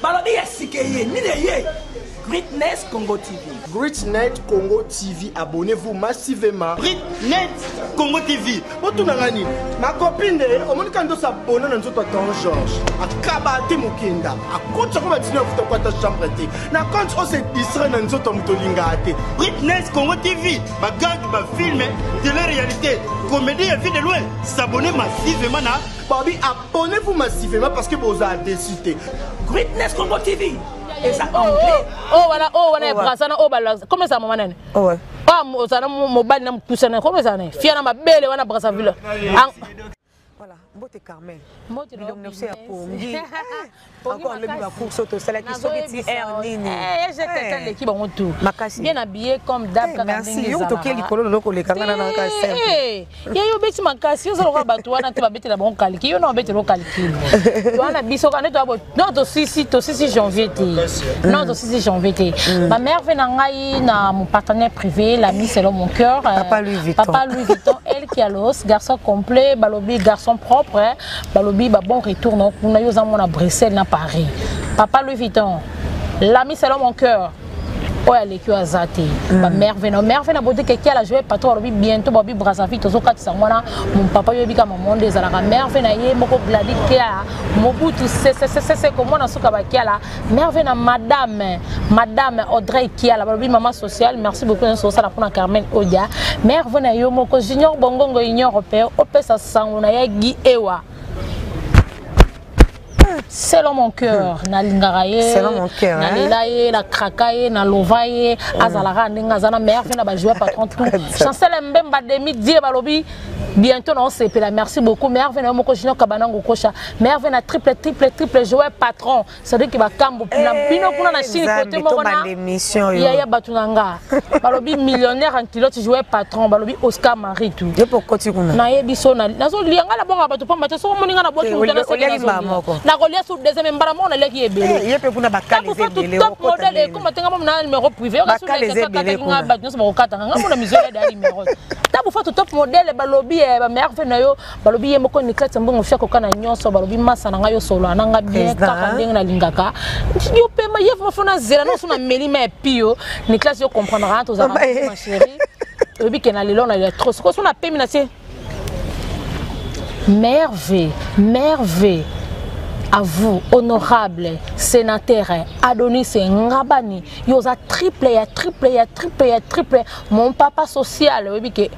Balobi ya sika eye nini eye? Greatness Congo TV. Greatnet Congo TV, abonnez-vous massivement. Greatnet Congo TV. Botuna nga nini? Ma copine de omoni ka ndosa abonne na nzoto ya Ton Georges. Akaba te mokenda. Akotisa ko batina futa ko ata chambre te. Na compte o se distrait na nzoto ya moto olingaka te. Greatness Congo TV, ba gag, ba film, télé-réalité, comédie ya vie de loin. S'abonner massivement na Babi abonnez-vous massivement parce que bozala déçu te. Greatness Congo TV. Eza anglais. Oh wana oh wana ya brasa na oh bala comment ça maman nani? Oh ouais. Oh ozana mobali na mkusa na comment ça nani? Fia na mabele wana Brazzaville. Voilà, mbote Carmel. Mbote na biso ya pongi. Encore lobi ba course oyo tosalaki soki ti heure nini. Eh, je tete leki bango tout. Makasi. Bien habillé comme d'hab kaka ndenge. Merci. Yo tokie likolo lolo koleka nga na na ka simple. Ye yo beti makasi, yo zaloka bato wana te babetela bango calcul, yo na babetela calcul. Wana biso kana to abo non to sisi to sisi janvier te. Non to sisi janvier te. Ba merveille na ngai na mon partenaire privé, l'ami selon mon cœur. Papa Louis Vuitton. Papa Louis Vuitton, El Kialos, garçon complet, balobi garçon propre, hein. Balobi ba bon retour na kuna yo za mona Bruxelles na Paris. Papa Louis Vuitton, l'ami selon mon cœur. Oyo aleki oyo aza te. Ba merveille na merveille na beauté que kiala jouer patron alobi bientôt babi Brazzaville tozokatisa ngo wana mon papa yoyebi ka maman nde ezalaka merveille na ye moko Gladys Kia Mobutu sesesese komona suka ba kiala merveille na madame madame Audrey Kiala balobi maman sociale merci beaucoup nyonso osala mpona Carmen Odia merveille na yo moko Junior Bongongo Union Européenne opesa sango na ye Guy Ewa selon mon cœur nalingaka ye Selon mon cœur, hein? nalela ye nakraka ye nalova ye azalaka ndenge aza na meilleur fe na bajoueur patron tout Chancel Mbemba demi die balobi bientôt na osepela merci beaucoup meilleur fe na yo moko Junior Kabanango Kosha meilleur fe na triple triple triple joueur patron c'est-à-dire que bakambo na bino kuna na Chine côté moko na émission yo. ya ya bato na nga balobi millionnaire en culotte joueur patron balobi Oscar Maritou Yo po koti kuna. Nayebi so na nazolia nga nabwaka bato pamba te soki omoni nga nabwaki Eh, moto na oliaki seke mbala moko. nakolia su deuxième mbala moko naliaki ebele Eh, ye pe kuna bakala eza ebele, top okota modèle ndenge. ekoma te nga mona numéro privé yoka su Bakala eza ebele kataki nga kuna. bato nyonso bakokatanga nga mona mizo ya numéro tabu fatu top modèle balobi eh, ba meilleur fe na yo balobi ye moko Niclette Mbongo fiako koka na nyonso balobi masa na nga yo solo na nga bien Président, kaka hein? ndenge nalingaka yo pema ye vraiment fona zela non so na meli ma pio Niclette yo comprendra tozalaka Eh. ma chérie oyebi ke na lelo na lela trop sikoyo so na pemi na tie merveille merveille à vous honorable sénateur Adonis Ngabani yo oza triple ya triple ya triple ya triple mon papa social oyebi ke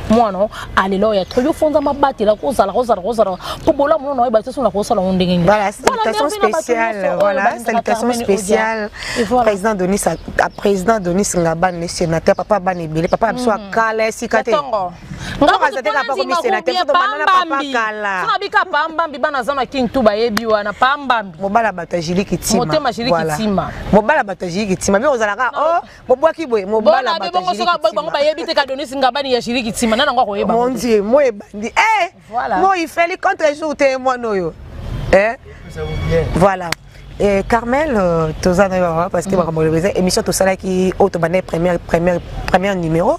mwana alela ya trop yo fonza mabatela kozala kozala kozala mpo bolamu nono oyeba te so na kosala ngo ndenge nini. Voilà, Voilà, salutation merveille na bato spéciale. nyonso oyo Voilà, balingaka salutation Carmen Odia. spéciale. Et voilà. Président Denis, à président Denis Ngaban, le sénateur, papa Ban Ebele, papa biso akala esika te. Ntongo. Ntongo aza te kaka komi sénateur, so tobanda na papa kala. Sona bika pambambi bana za makin tu bayebi wana pambambi. Mobala bato ya Julie Kitima. Motema Julie Voilà. Kitima. Mobala bato ya Julie Kitima. Bi ozalaka oh bobwaki boye mobala Bona be bato ya bongo Julie soka bango Kitima. bayebi te ka Donis Ngabani ya Julie Kitima nana ngo akoyeba. Mon Dieu, moi ebandi. Eh! Voilà. Moi il fallait contre jour te mwana oyo. Eh? Voilà. Eh, Carmel, toza na yo awa parce que makambo olobi eza émission tosalaki oyo tobandaki première, première, première numéro.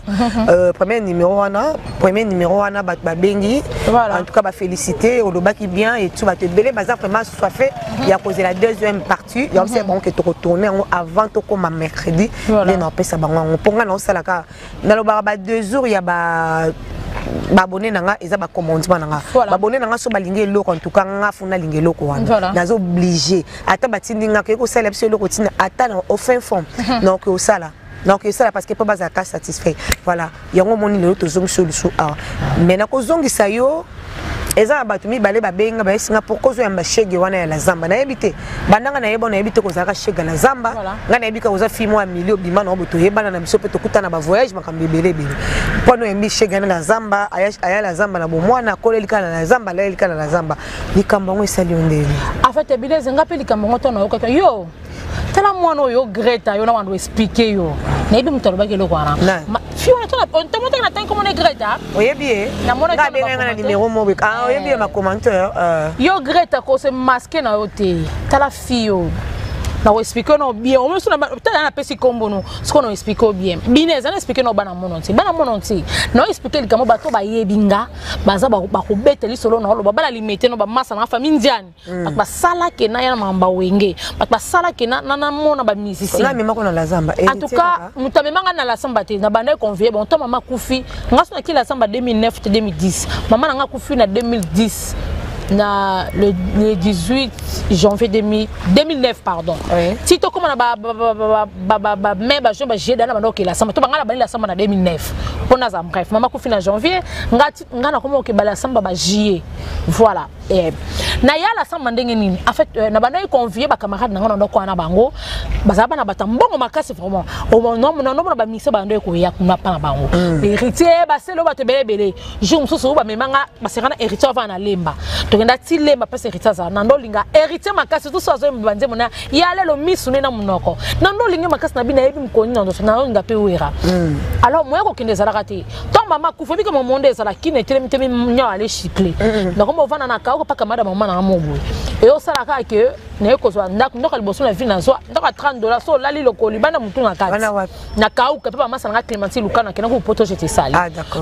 Premier numéro wana, premier numéro wana bato babengi. Voilà. En tout cas bafélicité, olobaki bien et tout bato ebele baza vraiment soife ya kozela deuxième partie. Ya osala bango ke tokotourne yango avant tokóma mercredi. Voilà. Nde na opesa bango yango. Mpo nga na osalaka nalobaka ba 2 jours ya ba babone na nga eza bacommandement na nga. Voilà. Babone na nga so balingi eloko en tout cas nga funa alingi eloko wana. Voilà. Naza obligé ata batindi nga koye kosala biso eloko ntina ata na au fin fond donc osala donc esala parce que mpo bazalaka satisfait. Voilà, yango omoni lelo tozongisa yo lisusu awa mais nakozongisa yo eza na bato mibale babenga bayesinga pourquoi ozoyamba shege wana ya la zamba. Nayebi te bandanga nayeba nayebi te kozalaka shege ya la zamba. Voilà. Ngai nayebi kaka oza fille moko ya milio obima na bo toyebana na biso mpe tokutana ba voyage makambo ebele ebele mpo na oyambi shege wana na zamba aya la zamba na bomwana akoleli kaka na la zamba alaleli kaka na la zamba likambo yango esali yo ndenge. En fait Ebileze nga mpe likambo yango to nayokaki yo tala mwana oyo Greta yo na wando expliquer yo nayebi moto alobaki eloko wana. Nani? Fi wana tomonaki na tangi komona Greta. Oyebi ye? Namonaki Nga na abengai nga na bacommentaire. numéro moko. Ah, oyebi ye ma commentaire. Yo Greta kose masque na yo te tala fi yo Nakoexpliquer no bien. Omoso na tala napesi kombo no. Siko na expliquer bien. Bine eza na expliquer no bana mono nti. Bana mono nti. Na expliquer likambo bato bayebi nga, baza bakobeta lisolo na oloba bana limete no ba masa na famille ndiani. Bato basala ke na ya na mamba wenge. Bato basala ke na na mona ba musicien. Na mema ko na la zamba. En tout cas, moto amemanga na la samba te, na banda convier bon to mama kufi. Nga so na ki la samba 2009 te 2010. Mama na nga kufi na 2010 na le 18 janvier 2000, 2009 pardon. Oui. Ti tokóma na ba mai, ba juin, ba juillet, dana banda okela samba to banga na bandi la samba na 2009 mpo naza bref. Mama kufi na janvier, nga nakóma okebala samba ba juillet, voilà. Na ya la samba ndenge nini? En fait, na bandaki convier bacamarade na nga na ndako wana. Bango bazala bana bato mbongo makasi vraiment. Nomona bamise bando ekoya kuna mpa na bango, héritier basele bato ebele ebele. Jour mosusu oyo bamemanga baseka na héritier avant na lemba, tokenda ti lemba mpesa héritier azala na ndo olinga héritier makasi. Surtout so azoyemba banzembo na ya lelo, misu ne na monoko na ndo olingi makasi na bino, nayebi mokoni na ndoso na olinga mpe wera. Alors moya kokende ezalaka te. Ntango mama akufa, ebika momonde ezala kina etelemi te, nyao ale chicle. Nakoma ovanda na kauka mpa kamada mama nanga mo boye, eyosala kaka ke naye kozwa ndako, ndako ya liboso na ville nazwa ndako ya 30 dollar. So olali lokolo libanda, motu na kati. Na kauka mpe bamasa nanga Clémentine Lukana akenda kupoto, je te sali.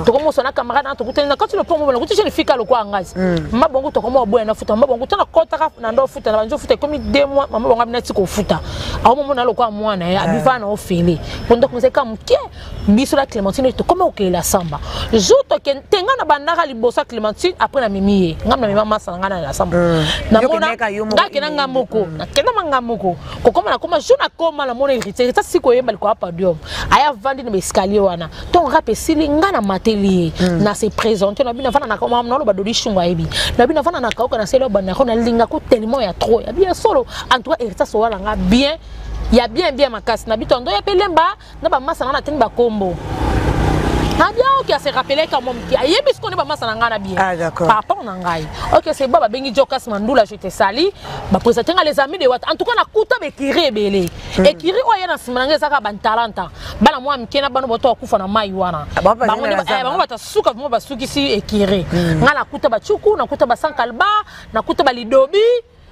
Tokomoswa na camarade na tokutani na kati lopango mona kuti jeune fille lokwa ngazi. Mama bongo tokoma oboya na futa mama bongo tana kotaka na ndo futa na banjo futa ekomi 2 mois. Mama bongo abina ti kofuta aomomona lokwa mwana ye abiva na ofele po ndako mozalika moke. Biso na Clémentine tokoma kokelela samba jour tokende te. Nga na bandaka liboso ya Clémentine, après namemi ye. Nga namema masa na ngai na samba, namona ngakenda nga moko, nakenda ma nga moko kokoma. Nakoma jour nakoma, namona héritier. Héritier sikoyo oyemba likolo ya podium, aya vandi na baescalier wana. Ntongo rap esili, nga na mateli ye, na se présente na bino. Navanda na naloba Dodi Shungu ayebi na bino. Navanda na kauka na seli obandako, nalingako tellement ya trop ya bien solo. En tout cas, héritier sowala nga bien ya bien bien makasi na bito ndo ya pe lemba na bamasa na nga, nateni bakombo na bien. Ok, ase rappelé quand même ki ayebi sikoyo nde bamasa na ngai na bien. Ah, d'accord. Par rapport na ngai, ok, c'est bon. Babengi Jokas Mandula, je te sali. Baprésente nga les amis de Wat. En tout cas, nakuta baekiri ebele. Ekiri oyo aya na nsima na ngai ezaka bantalanta, bana mwa mike na bana bato bakufa na mai wana. Ah, bango bango bazali na zamba. Bango bato suka vraiment basukisi ekiri. Ngai nakuta bacuku, nakuta basankalba, nakuta balidobi.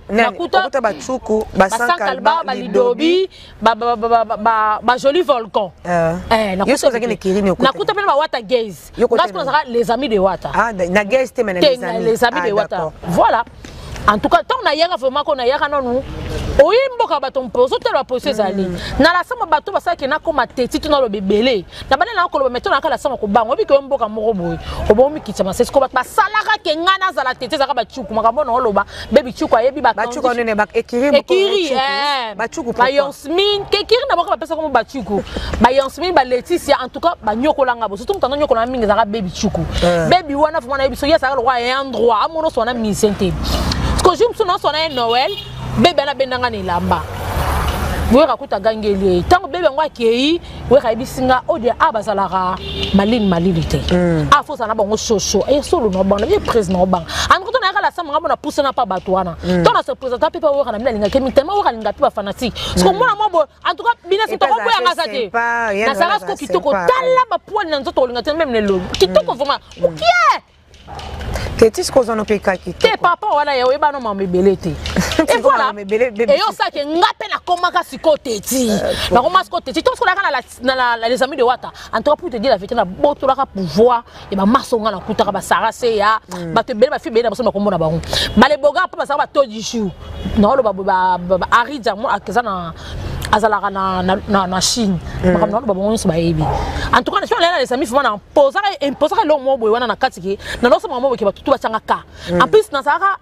Nakuta okuta bacuku. Basankalba, balidobi, bajoli volcan. Yo soki ozalaki na ekiri ni okuta? Nakuta mpe na bawata gaze. Yo nga sikoyo nazalaka les amis de Wata. Ah, na gaze te, mais na te les na amis. Les amis Ah, de Wata. d'accord. Voilà. En tout cas, ntango nayaka vraiment, ko nayaka nanu oyi mboka bato mpo ozotala baposo ezali na la sama. Bato basalaki nakoma teti to naloba ebele na bande na koloba mai to nayaka la sama kobanga oyebi ke yo mboka moko boye obomikitisa masesi ko bato basalaka ke ngai nazala teti ezalaka bacuku. Makambo na oloba bebi cuku ayebi. Bacuku nene ekiri moko. Ekiri. Bacuku pourquoi? Bayansmin ke ekiri na bango bapesaka mo bacuku, bayansmin, baletisia. En tout cas, banyokolanga bo surtout moto anonyokolanga mingi ezalaka bebi cuku. Bebi wana vraiment nayebi so ye azalaka lokwa ayant droit amona oso wana musicien te. Parce que jour mosusu naoso wana ye Noël, bebe wana abendanga na elamba wera kuta agangeli ye. Ntango bebe yango akei, wera ayebisi nga oyo a bazalaka malili malili te, a fo ozala na bango shosho e solo na obanga ye président obanga. En tout cas, nayaka la sama nga mona pusana pa bato wana to na se présenta mpe pa wera na bino alingaki mi tellement wera alinga mpe bafanatique. Parce que mwana mwa boye, en tout cas bina Et tokoboyanga aza te. sympa, ye nazalaka wana siko kitoko. Sympa. Tala bapoils na nzoto kolinga te, même lelo kitoko vraiment okie. Te ti sikoyo ozana mpe kaki. Te papa wana ya oyeba no mama ebele te. Et voilà. Mama ebele, bebe. Eyosaki nga mpe nakomaka sikoyo teti, nakoma sikoyo teti to sikoyo nayaka na les amis de Wata. En tout cas, pour te dire la vérité, nabotolaka pouvoir ya bamaso. Nga nakutaka basara se ya bato ebele, bafi ebele na baso bakombo na bango baleboga mpo bazalaka bato du jour. Naoloba boye, Aridja eza na azalaka na Chine. Makambo naoloba bango nyonso bayebi. En tout cas, so nalaya na les amis vraiment na imposaka eloko moko boye wana na kati ke nalosama moko boye ke bato tu batianga ka. En plus, nazalaka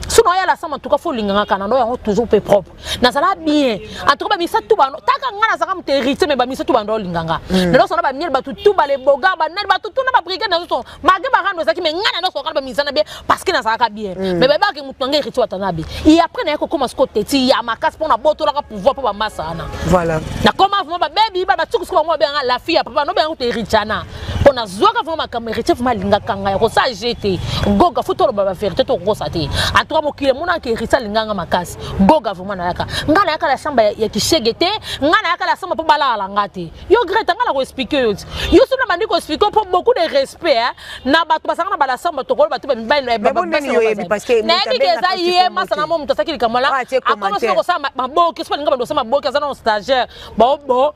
so naoyala sama. En tout cas, fo olinganga kaka na ndo yango toujours mpe propre, nazala bien. En tout cas, bamisa tu bando taka nga nazalaka moto héritier, mais bamisa tu bando olinganga nalosana bamiel bato tu baleboga banani bato tu na babrigade nazoso malgré barando ezalaki, mais nga na nyonso okala bamisa na bien parce que nazalaka bien, mais bayebaka moto nanga héritier watana be. Et après naye kokoma siko teti ya makasi mpo nabotolaka pouvoir mpo bamasa wana. Voilà. Nakoma vraiment babebi ba batuku siko bango babenganga la fille ya papa, nobenganga kuta héritiana mpo nazwaka vraiment makambo. Héritier vraiment alingaka ngai ya kosala je te goga fo toloba bavérité, tokokosa te. En tout cas, Tout cas mokili emonaka héritier alinganga makasi. Goga vraiment nayaka. Nga nayaka la chambre ya kishege te, nga nayaka la chambre mpo balala nga te. Yo Greta nga na ko expliquer yo. Yo so na bandi ko expliquer pour beaucoup de respect hein. Na bato basanga na bala chambre tokolo bato ba mibali na ba boni yo yebi parce que na yebi ke eza ye masa na mo moto asaki likambo la. Akoma so ko sala maboki, so balinga bando sala maboki aza na stagiaire. Ba bo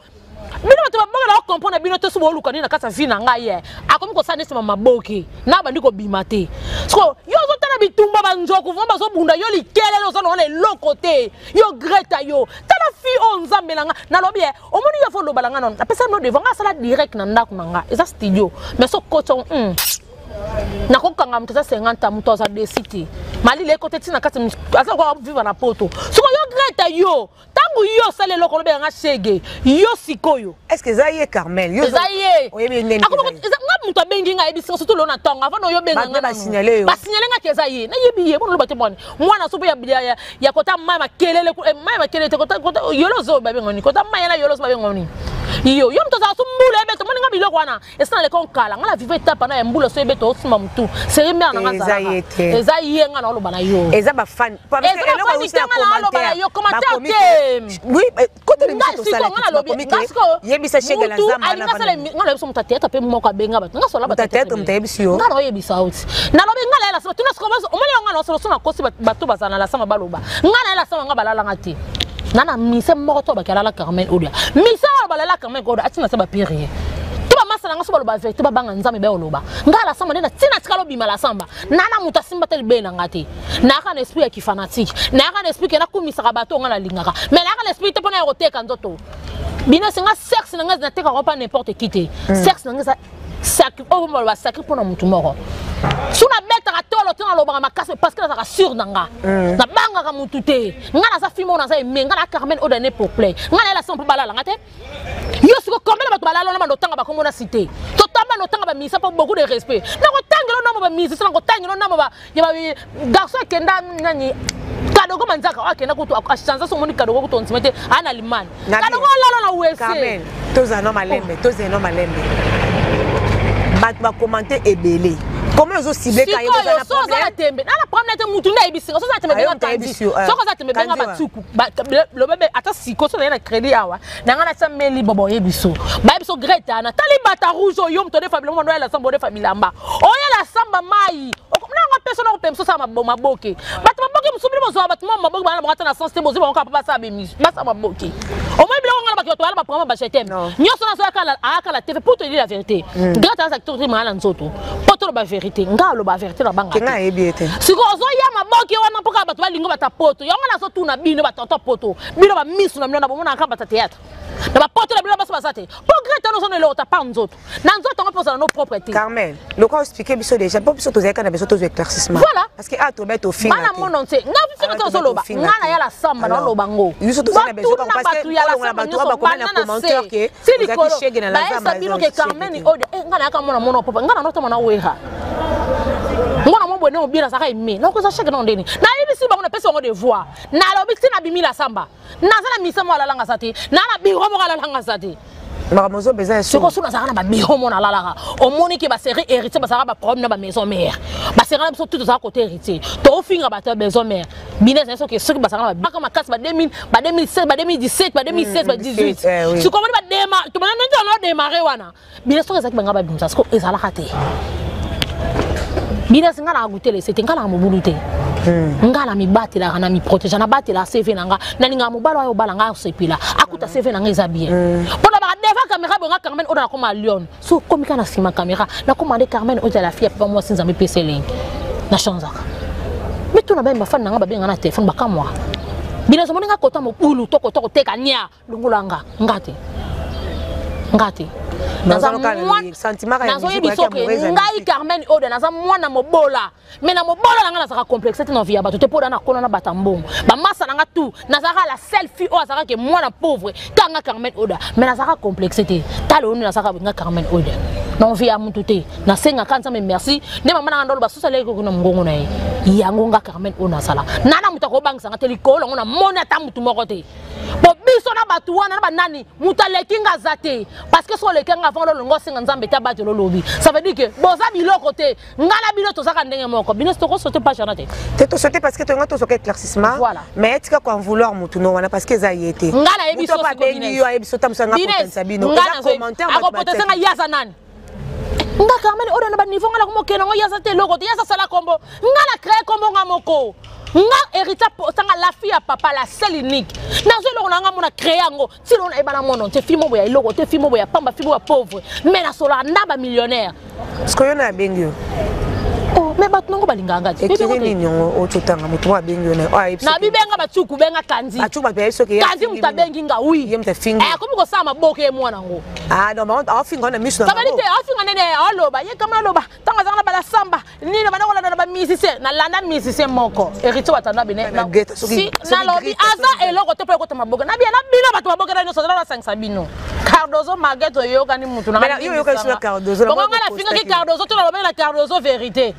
bino bato baboki na comprendre bino te so boluka nini na kati ya vie na ngai ye akomi kosala neti maboki na bandi kobima te siko yo ozotala bitumba banzoku vraimen bazobunda yo likelele oza na wana eloko te yo Greta yo tala fille oyo nzambe na nga nalobi ye omoni yo fo oloba na nga nano napesa no devant nga asala direct na ndako na nga eza studio mais so koti yango nakokanga moto aza 50 moto aza desi te malili ekote ntina kati aza lokola vivre na poto siko yo Greta yo ntango yo osali eloko olobela nga shege yo sikoyo. Est ce que eza ye Carmel? Eza ye. Oyebi ndenge nga moto abengi nga ayebisi nga surtout lelo na ntongo avant oyo obenga nga basignale yo basignale nga ke eza ye nayebi ye bona oloba te mwana mwana so mpe ya kota mai makelele mai makelele te kota yolo ozo babenga nini kota mai na yolo ozo babenga nini yo yo moto ozala so mbula ebeta omoni nga biloko wana esala leka nkala nga na vive etape na ya mbula so ebeta osimba motu seri mare na nga azalaka eza ye nga na oloba na yo eza bafan eza bafani te nga na oloba na yo commentaire te oui kote l'émission tosala yebisa shege la zamba na nga nalobi so moto théâtre mpe moko abenga bato nga sola bato théâtre moto ayebisi yo nga naoyebisa yo ti nalobi nga nayela samba tuna sikoyo omoni yo nga naosolo so nakosi bato bazala na la samba baloba nga nayela samba nga balalanga te nga na mise moko to baki alala Carmen Odia mise oyo balala Carmen Odia atina se bapire ye to bamasa na nga so baloba vérité babanga nzambe be oloba nga la samba nde na ntina tikala obima la samba nana moto asimba te libele na nga te nayaka na esprit ya kifanatike nayaka na esprit ke nakumisaka bato nga nalingaka mais nayaka na esprit te mpona ya koteka nzoto bino esenga sexe na ngai natekaka mpa n'importe qui te sexe na ngai eza sacré oyo baloba sacré mpona motu moko so nabetaka tolo te nalobaka makasi parce que nazalaka sûr na nga nabangaka motu te nga naza fille moko naza aime nga na Carmen oyo dane pour play nga nayela sima mpo balala nga te yo siko combien bato balala wana bando otanga bakombo na cité totamba notanga bamisa mpo beaucoup de respect nakotangela namo bamisisi nakotangela namo ya garçon akenda nani kadogo manzaka oyo akenda kutu achange so omoni kadogo kutu ondima te aa na limane kadogo alala na wese tozala no malembe tozala no malembe bato bakomante ebele comment ozo cible ka sikoyo so oza na tembe na na problème te mutu nde ayebisi nga so oza na tembe benga kandi soki oza tembe benga batuku lobe ata siko so naye na crédit awa na nga natia meli bobo oyebi so bayebi so Greta natali bata rouge oyo moto odefa bilamba ndo oyela samba odefa bilamba oyela samba mai nanga mpe so nakopemisa osala maboke bato maboke mosusu bino bozwa bato mwa maboke bana bango ata na sens te bozwi bango kaka mpo basala maboke omoi biloko nga na bato bato bala baprograme ba je t'aime nyonso nazo ayaka la tv pour te dire la vérité Greta aza acteur te maa na nzoto mpo toloba vérité nga aloba vérité na banga sikoyo ozoya maboke wana mpo kaka bato balingo bata poto yango nazotuna bino batonton poto bino bamisu na bino na bomonaka bata théâtre na bapoto na bino basi baza te mpo Greta wana ozona eloko ta par nzoto na nzoto yango mpo ozala no propre te Carmel lokola expliquer biso déjà mpo biso tozalaka na biso tozwa éclaircissement. Voilà. Parce que ah tobe tofinga bana mono nse nga finga te ozoloba nga na ya la samba na oloba ngo biso tozala na besoin batuna parce que bato ya la olongola samba bato oyo nyonso bakoma na banda na commentaire se ke ti ozalaki likolo shege na la bayesa zamba bino ke Carmen oyo nga nayaka mona mona papa nga na notama na wera ngona mo bwene obina azalaka aime nakoza shege na ndeni nayebisi bango napesi bango devoir nalobi ti nabimi la samba naza na misa moko alalanga aza te naa na biro moko alalanga aza te makambo ozoba eza ya soko so nazalaka na babiro mo nalalaka omoni ke basérie héritier bazalaka baproblème na bamaison mère basérie na biso tout tozalaka côté héritier tofinga bato ya maison mère bino ezali soki soki bazalaka na babaka makasi ba 2000 ba 2016 ba 2017 ba 2016 ba 18 sikoyo omoni badema tobanda ndenge wana odémarre wana bino soki ezalaki banga babimisa siko ezalaka te bino esi nga na agutele ese te nga na mobulu te nga na mibatelaka na miprotege nabatela CV na nga nalingaka mobali oyo obala nga asepela akuta CV na nga eza bien mpo na baka devant caméra boye nga Carmen oyo nakoma Lyon so okomi kaka na nsima caméra nakoma nde Carmen oyo la fille ya papa mwasi nzambe epesa elengi na changeaka mituna bayemba bafani na nga babenga na telefone bakamwaka bino ozomoni nga kota mobulu to kota koteka nia longola nga nga te nga te nazoyebi soki ngai Carmen Oda naza mwana mobola me na mobola na ngai nazalaka complexe te na vie ya bato te mpo oda nakona na bata mbongo bamasa na nga tu nazalaka la seule fille oyo azalaka ke mwana pauvre ka nga Carmen Oda me nazalaka complexe te tala oyo nazalaka nga Carmen Oda na envie ya mutu te nasengaka nzambe merci nde mama na nga ndoloba susu aleki koki na mongongo na ye yango nga Carmen oyo nazala nana moto akobangisa nga te likolo yango namoni ata mutu moko te po biso. Biso na bato wana na banani, moto aleki nga aza te. Parce que so oleki nga avant lolongo osenga Nzambe te abatela olobi. Ça veut dire que boza biloko te. Nga na bino tozaka ndenge moko. Bino toko sauter page wana te. Te to sauter parce que toyanga tozoka éclaircissement. Voilà. Mais tika ko en vouloir motu no wana parce que eza ye te. Nga nayebi Moto so apo siko abengi Bines. yo ayebi so tamisa nga Bines, kotanisa bino. nga Eza nazoyebi. commentaire bato Akopotesa batiaki. nga ye aza nani? Nga Carmen oyo na ba niveau nga nakomokende yango ye aza te eloko te ye aza sala kombo nga na créé kombo nga moko nga hérita tanga la fille ya papa la seule unique nazo eloko na nga mona créé yango ti lelo nayeba na mono te fille moko ya eloko te fille moko ya pamba fille moko ya pauvre mais nasolaka na ba millionnaire. Sikoyo na abengi yo. Oh, mais bato nango balingaka nga te. Ekiri nini yango ototanga moto moko abengi yo na oyo ayebi Na bibenga batsuku benga kandi. Batsuku bato bayebi soki kandi moto abengi nga oui. Ye moto afingi. Eh, akomi kosala maboko ye mwana ngo. Ah non, mais afinga na miso na bango. Te afinga nene aloba ye kama aloba ntango azalaka na balasamba nini banda kolanda na bamusicien nalanda musicien moko héritier watanda bene si nalobi aza eloko te mpo ekota maboke na bia na bino bato maboke na nyonso azala nasangisa bino Cardozo malgré toyokani mutu na bongo nga nafingaki Cardozo to nalobaki na Cardozo vérité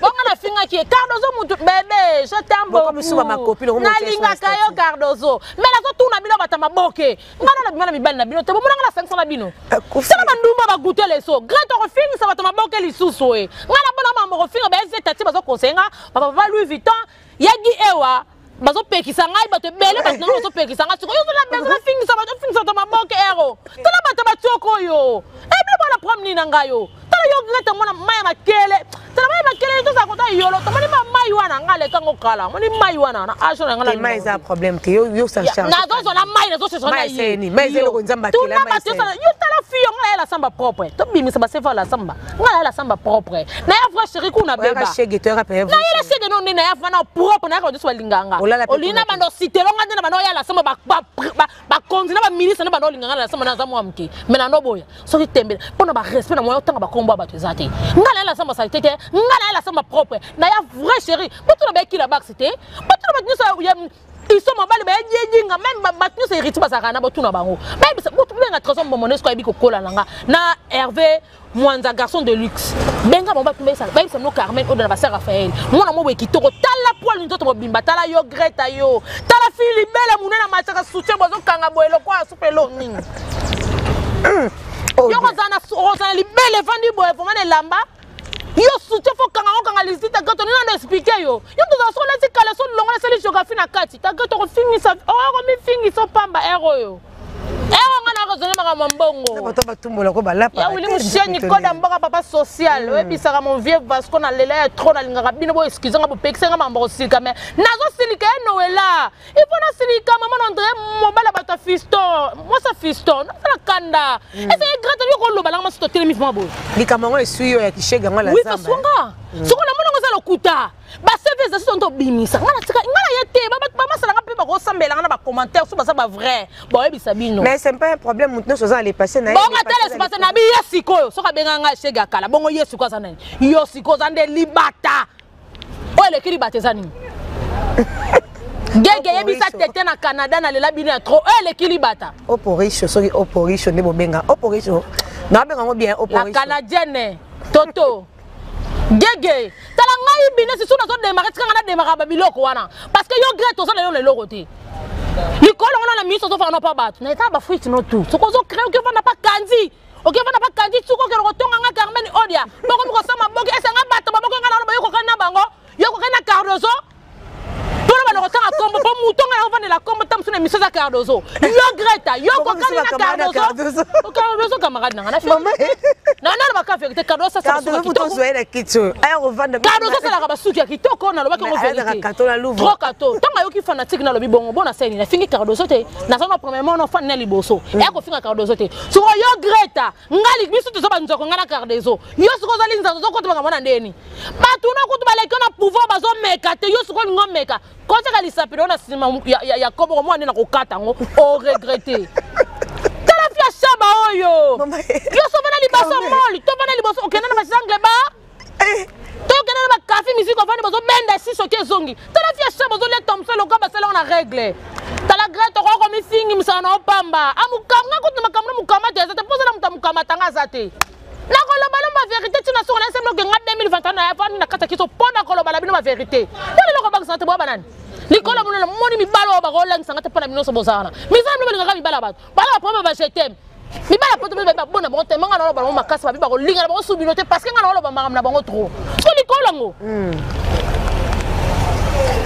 bongo nafingaki ye Cardozo mutu bebe je t'aime beaucoup nalingaka yo Cardozo mais nazotuna bino bato maboke nga na nabima na mibali na bino te bomona nga nasangisa na bino tala bandumba bagute leso grete okofingisa bato maboke lisusu e nga na bona mambo kofinga baezeta ti bazokonseille nga bapapa Louis Vuitton yagi ewa bazopekisa ngai bato ebele bato nango bazopekisa ngai sikoyo ozala bezo nafingisa bato ofingisa bato maboke ero tala bato batioko oyo ebino bana problème nini na ngai yo tala yo grete mona mai ya makele tala mai ya makele tozala kota yolo tomoni ba mai wana ngai alekango kala moni mai wana na age na ngai mai eza problème te yo yo sa charge nazozwa na mai nazosesa na ye mai eza eloko nzambe akela mai tuna bato yo tala fille ngai nayela samba propre tobimisa basefa la samba ngai nayela samba propre naya vrai chéri kuna beba nayela shege no nde naya vana propre nayaka bato nyonso balinganga olingi na bando ositelo ngai nde na bando oyala samba bakonzi na baministre nde bando olinga ngai na samba naza mwa moke me nanoboya soki tembele mpo na barespect na moya otanga bakombo ya bato eza te ngai nayela samba salite te ngai nayela samba propre naya vrai chéri botuna bayekila bax te botuna bato nyonso iso mobali bayejejinga meme bato nyonso héritier bazalaka na botuna bango bayebisa benga trésor mbomonesco ayebi kokola na nga na Hervé Mwanza garçon de luxe benga bango bato bayebisa bayebisa bino Carmen oyo na basa Raphaël mwana moko boye kitoko tala poil nzoto mobimba tala yo Greta yo tala fille libele monene amataka soutien bozokanga boye lokola supe elo nini yo kozala na libele evandi boye vraimen na elamba yo soutien fo kanga ngo kanga lisita gato nini nano explike yo yo tozala so olati kala so longola esali géographie na kati ta gato okofingisa okomifingisa opamba ere oyo ere nga na kozonga makambo ya mbongo bato batumbola ko balapa ya wili musheni koda mboka papa social mm. oyebisaka mon vieux Vasco na lela ya trop nalingaka bino bo excuse nga bopekisa nga makambo kosilika mais nazosilika ye Noela il faut nasilika mama na André mobali ya bato ya fiston mwasi ya fiston nasala kanda mm. ese grate yo koloba nanga masi totelemi vraimen boye likambo yango esui yo ya kishege yango la zamba oui mm. soko namoni yango eza lokuta baseve eza soki tobimisa nga natika nga na ye te bamasala nga mpe bakosambela nga na bacommentaire so baza bavrai bayebisa bino mais c'est pas un problème moto nyonso aza na lepasse na ye bongo ata lespasse na bi ye sikoyo soki abenga nga shege ya kala bongo ye sikoyo aza nani yo sikoyo oza nde libata oyo eleki libata eza nini gege yebisa tete na canada nalela bino ya trop oyo eleki libata oporisho soki oporisho nde bobenga oporisho nabenga yango bien la canadienne toto gege tala ngai bino sisi nazo démarrer tika ngai na démarrer ba biloko wana parce que yo grete oza na yo na eloko te likolo ngo na miso ozofanda no pa bato na etala bafruit no tout soki ozo crée oki ofanda pa kandi oki ofanda pa kandi suki okende kotonga nga Carmen Odia bokomi kosala maboki esanga bato baboki nga na bayo kokani na bango yo kokani na Cardozo mpona bana kotanga kombo mpo moto ngai akofandela kombo ta mosu na émission eza Cardozo yo Greta yo kokani na Cardozo Cardozo camarade nanga na baka vérité Cardozo asalaka basuki ya kitoko nalobaki yango vérité trop kato ntango ayoki fanatique nalobi bongo bona seni nafingi Cardozo te naza na premièrement no fan na liboso eya kofinga Cardozo te soko yo Greta ngali biso toza banzoko ngai na Cardozo yo soko ozali nzanzo ozokota makambo na ndeni bato na kutu baleki na pouvoir bazomeka te yo sikoyo olingi omeka kotaka lisapi na yo na nsima ya koboko mwana nde na kokata yango oregrete tala fi ya shaba oyo yo so ovanda liboso moli to ovanda liboso okenda na basangle ba eh. to okenda na bakafe misiki ovandi bazobenda si soki ezongi tala fi ya shaba ozolia thomson lokola basala yango na regle tala grete okoki komifingi mosala na opamba amukanga kutu makambo na mokamata eza te mpo ozala moto ya mokamata nga aza te. Nakoloba no ba vérité tina soko na sembo ke nga 2021 na yafani na kata kiso pona koloba na bino ba vérité. Tala loko bakisa te boba nani. Likolo mono na moni mibalo oyo bakolangisa nga te mpo na bino nyonso boza wana. Mizala bino balingaka mibala ya bato. Bala ba problème ba je t'aime. Mibala poto mpe babona bango te nga na bango makasi babi bakolinga na bango su bino te parce que nga na oloba makambo na bango trop. So likolo yango.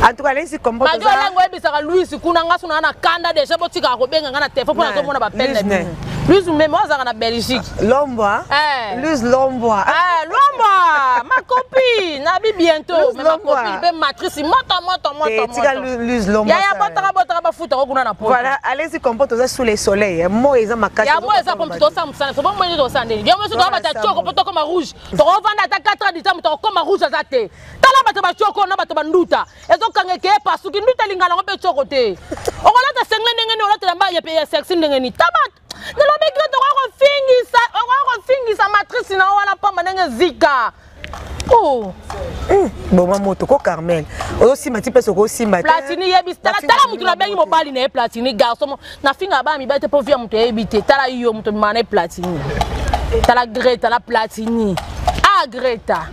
En tout cas, les kombo Majo Olango oyebisaka Louis kuna nga suna na kanda déjà botikaka kobenga nga na telefone mpo nazomona bapene na bino. Louis meme azalaka na Belgique. Lombwa. Eh. Louis Lombwa. Eh, Lombwa, ma copine, nabi bientôt, Louis mais ma Lombwa. copine pe matrice moto moto moto Eh, moto. tika Louis Lombwa. Ya ya botaka botaka bafuta ko kuna na poto. Voilà, allez-y kombo toza sous le soleil. Moi eza makasi. Ya moi eza pompe tosala mosala so bomoi nde tosala ndeni yo mosu tokobata tioko mpo tokoma rouge tokovanda ata 4 heures du temps moto akokoma rouge aza te. Tala bato batioko na bato banduta ezokanga eke epasuki nduta elingana yango mpe tioko te. Okolata sengle ndenge nini, olatela mba ya sexy ndenge nini. Taba nalobi ke tokoki kofingisa, okoki kofingisa matrice na yo wana pamba ndenge zika. Oh. Boma moto ko Carmel. Ozosimba ti pesa okosimba te. Platini yebi tala tala mutu na bengi mobali na ye Platini garçon mo na finga ba mibali te po via mutu yebi te. Tala yo mutu mana ye Platini. Tala Greta na Platini. Ah Greta.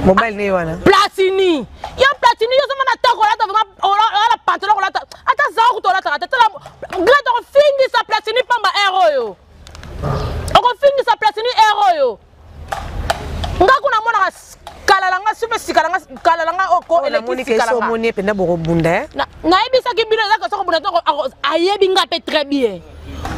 Mobali ne wana. Platini. Yo Platini yo zama na tako olata vraiment ola pantalon olata. Ata zawo kutu olataka te. Tala Greta okofingisa Platini pamba air oyo. Okofingisa Platini air oyo. Nga kuna monaka kala na nga super sika na nga kala na nga oko eleki sika na nga. Omoni penda bokobunda eh. Nayebisaki bino eza kosa kobunda to ayebi nga pe très bien.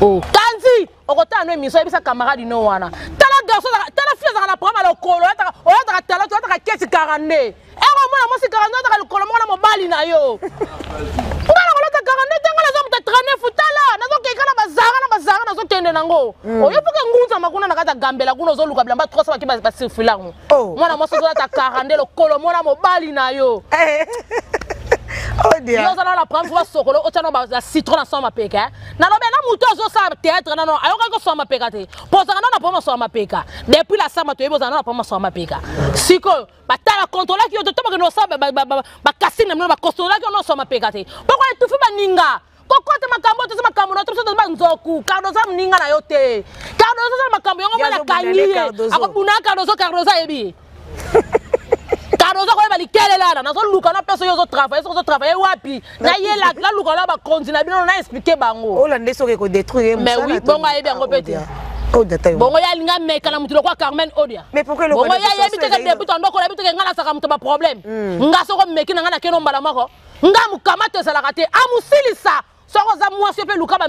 Oh. Kanzi okotala no émission yebisa camarade no wana. Tala garçon tala fille azaka na problème lokolo olataka olataka tala to olataka kesi 42. Ero mwana mwasi 42 olataka lokolo moko na mobali na yo. Nga na kolata 42 te nga naza moto ya 39 tala nazokeka na bazara na bazara nazokende nango. Oyo mpoke ngunzama kuna na kati ya gambela kuna ozoluka bilamba 300 baki basirfula yango. Mwana mwasi ozolata 42 lokolo mona mobali na yo. Oh dear. Yo ozala na problème faut basokolo otya na ba citron na soma mapeka. Nalobi na moto azosala théâtre nano ayokaki kosoma mapeka te. Po ozalaka nano na problème osoma mapeka. Depuis la samba toyebi ozala nano na problème osoma mapeka. Sikoyo batala contrôlaki yo te to bakende kosala bakasine na bino bacontrôlaki yo nyonso mapeka te. Poko etufi baninga. Kokota makambo toza makambo na toza banzoku. Cardozo moninga na yo te. Cardozo aza makambo yango mwana kangi ye. Akobuna Cardozo, Cardozo ayebi. Cardozo akoyeba likelela na nazoluka na peso yo ozo travailler, soki ozo travailler wapi? Na yela naluka na bakonzi na bino na expliquer bango. Ola nde soki ko détruire Mais oui, bongo ayebi yango pe te. Bongo ya linga meka na mutu lokwa Carmen Odia. Mais pourquoi le Bongo ya yebi te ke début ndoko yebi te ke nga nasaka mutu ba problème. Nga soko meki na nga na keno mbala moko. Nga mukamata ezalaka te. Amusilisa. Soko oza mwasi mpe luka ba